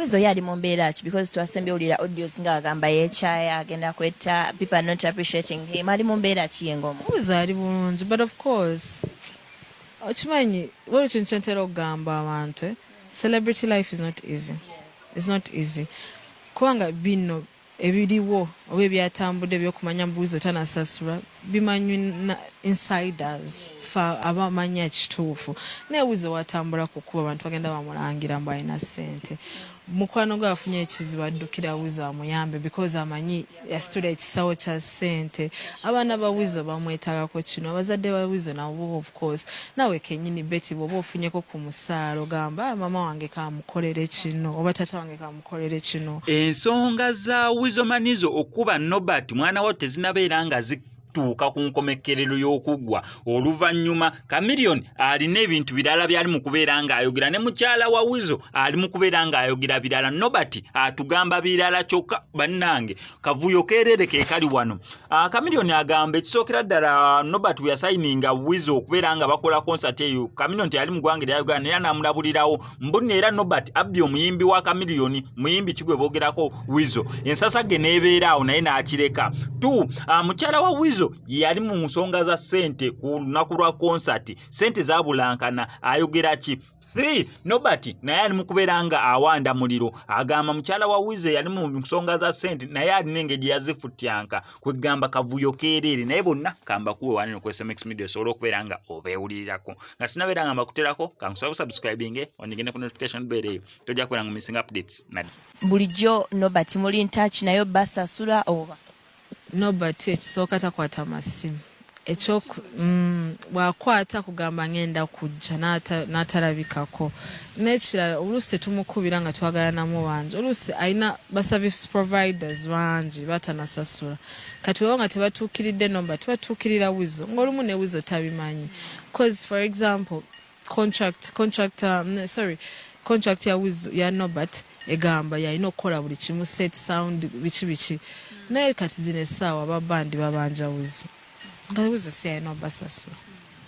Weasel ye ali mu mbeera ki? Because twasembye owulira audios nga agamba yeekyaya, agenda kwetta, people are not appreciating him. Ali mu mbeera ki ye ng'omu? Weasel ali bulungi, but of course okimanyi, waliwo ekintu kyentera okugamba abantu, eh? Celebrity life is not easy. It's not easy, kubanga bino ebiriwo oba ebyatambudde ebyokumanya mbuuzo tanasasula bimanywi na insiders, fe abamanya ekituufu. Naye Weasel watambula kukuba abantu bagenda bamulangira mbu alina ssente. Mukwano gwe afunye ekizibu, addukira Weasel amuyambe because amanyi yasitula ekisawo kya ssente. Abaana ba Weasel bamwetagako kino, abazadde ba Weasel nabo. Of course naawe kenyini, Betty, bw'oba ofunyeko ku musaala, ogamba, "Ah, mama wange kamukolere kino oba tata wange kamukolere kino." Ensonga za Weasel Manizo okuba Nobert mwana wa tezinabeera nga zituuka ku nkomekkerero y'okuggwa. Oluvannyuma Chameleone alina ebintu birala byali mu kubeera ng'ayogera, ne mukyala wa Weasel ali mu kubeera ng'ayogera birala, Nobert atugamba birala. Kyokka bannange, kavuyo keerere ke kali wano. Chameleone agamba ekisookera ddala, Nobert we yasayininga Weasel okubeera nga bakola concert eyo, Chameleone teyali mu ggwanga erya Uganda, era n'amulabulirawo mbunno. Era Nobert abbye omuyimbi wa Chameleone, muyimbi kigwe boogerako Weasel, ensasagge n'ebeera awo, naye n'akireka tu. Mukyala wa Weasel yali mu nsonga za ssente ku lunaku lwa concert, ssente zabulankana, ayogera ki? 3, Nobert naye ali mu kubeera nga awanda muliro, agamba mukyala wa Weasel yali mu nsonga za ssente, naye alina engeri gye yazifutyanka. Kwegamba kavuyo keereere, naye bonna kambakuwe waneno ku SMX Media osobola okubeera nga obeewulirirako. Nga sinabeera nga mbakuterako, kankusaba subscribing, onyigende ku notification bell eyo, tojja kubeera nga missing updates nadde. Bulijjo Nobert muli in touch naye, basasula oba? Nobert ekisooka takwata masimu. Ekyoku bw'akwata kugamba ngenda kujja, n'atalabikako. N'ekirala, oluusi tetumukubira nga twagala namu bangi. Oluusi alina ba service providers bangi batanasasula. Kati bweba nga tebatuukiridde nomba tebatuukirira Weasel, ng'olumu ne Weasel tabimanyi, 'cause for example contract sorry, contract ya Weasel, ya Nobert, egamba yalina okukola buli kimu, set, sound, biki biki. Naye kati zino essaawa babandi babanja Weasel, nga Weasel si alina obasasula,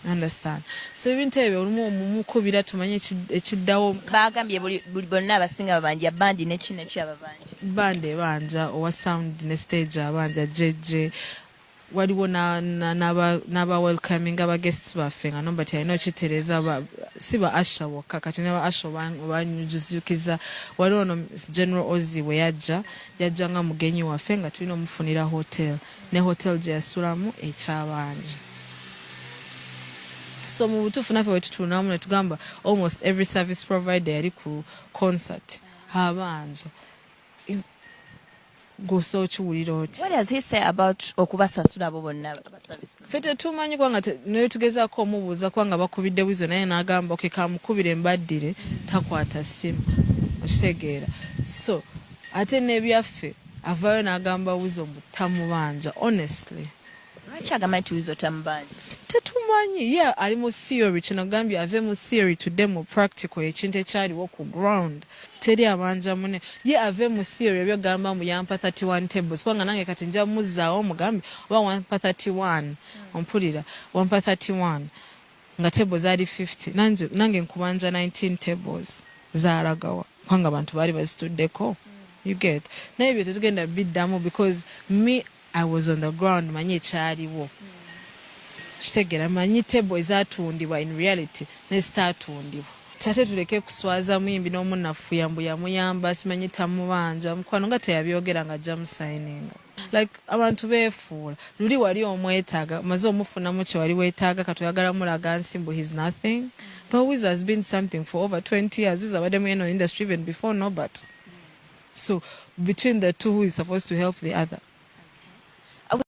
understand? So ebintu ebyo olumu omumukubira tumanye ekiddawo. Bagambye buli bonna abasinga babanja, bandi neki neki ababanja. Band ebanja, owa sound ne stage abanja, jeje waliwo n'aba welcoming aba guests baffe nga nomba tyalina okitereeza. Si ba usher bokka, kati ne ba usher banyujukiza. Waliwo no General Ozzy bwe yajja, yajja nga mugenyi waffe nga tulina omufunira hotel, ne hotel gye yasulamu ekyabanja. So mu butuufu naffe bwe tutuunamu ne tugamba almost every service provider yali ku concert abanja, gwosa okiwulira otya? What does he say about okubasasula abo bonna aba service? Ffe tetumanyi, kubanga naye tugezaako omubuuza, kubanga bakubidde Weasel, naye n'agamba, "Okay, kamukubire mbaddire." Takwata ssimu, okitegeera? So ate n'ebyaffe avaayo n'agamba Weasel mbu tamubanja. Honestly, Lwaki agamba nti Weasel tamubanja? Tetumanyi. Ye ali mu theory. Kino gambye ave mu theory, tudde mu practical, ekintu ekyaliwo ku ground. Teri abanja mune. Ye ave mu theory ebyogamba mbu yampa 31 tables, kubanga nange kati nja muzzaawo mugambe oba wampa 31, ompulira, wampa 31 nga table zaali 50, nange nkubanja 19 tables zaalagawa? Kubanga abantu baali bazituddeko, you get? Naye ebyo tetugenda biddamu because me, I was on the ground, manyi ekyaliwo, kitegeera? Manyi table ezatundibwa in reality nezitaatundibwa. Ate tuleke kuswaza muyimbi n'omunafuya mbu yamuyamba, simanyi tamubanja. Mukwano, nga teyabyogera nga ajja musayininga. Like abantu beefuula. Luli wali omwetaaga, omaze omufunamu kye wali weetaaga, kati oyagala mulaga nsi mbu he's nothing. But Weasel has been something for over 20 years. Weasel abadde mu eno industry even before Nobert. So between the two, who is supposed to help the other?